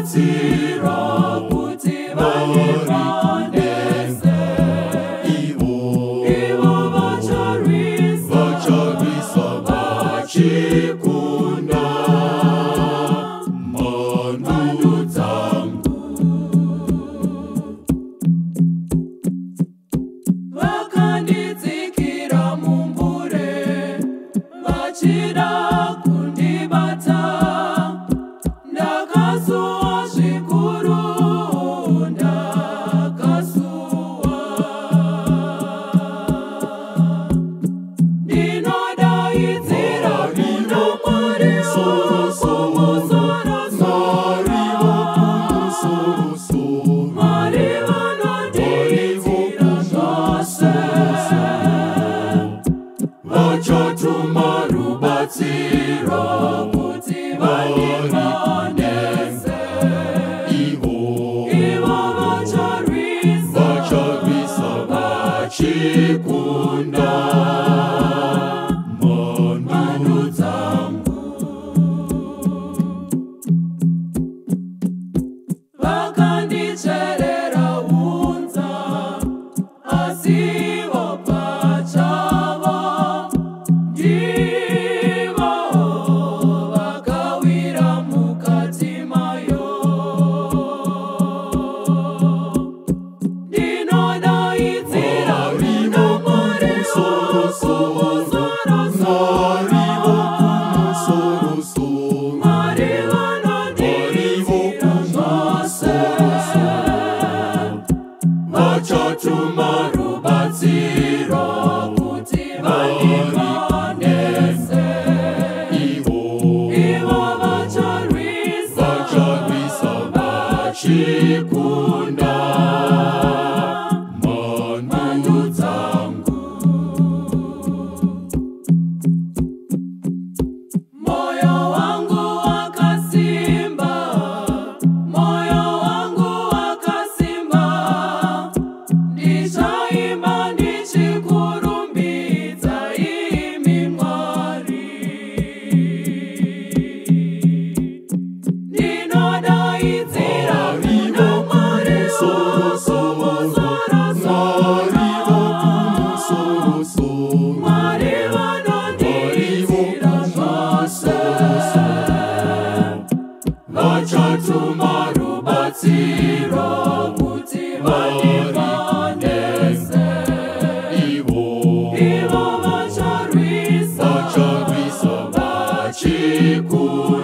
rubatsiro kuti vandiponese. Ivo Ivo vacharwisa, vacharwisa vachikunda mhandu mhandu dzangu. Vakandidzikira mumbure vachida kundibata, ndakasuwa zvikuru, ndakasuwa. Ndinodaidzira kuna Mwari Mwari wokumusoro-soro, wokumusoro-soro, Mwari vanondiitira zvose. Vachatuma rubatsiro kuti vandiponese. Ivo Ivo vacharwisa, vacharwisa vachikunda mhandu mhandu dzangu. Vakandicherera hunza, asi ivo pachavo ndivo vakawira mukati mayo. Ndinodaidzira kuna Mwari Mwari wokumusoro-soro, wokumusoro-soro, Mwari vanondiitira zvose. Vachatuma rubatsiro kuti vandiponese. Ivo Ivo vacharwisa, vacharwisa vachikunda mhandu mhandu dzangu. Moyo wangu wakasimba, moyo wangu wakasimba, ndichaimba ndichikurumbidza imi Mwari. Ndinodaidzira kuna Mwari Mwari wokumusoro-soro, wokumusoro-soro, Mwari vanondiitira zvose. Vachatuma rubatsiro kuti vandiponese. Ivo Ivo vacharwisa, vacharwisa vachikunda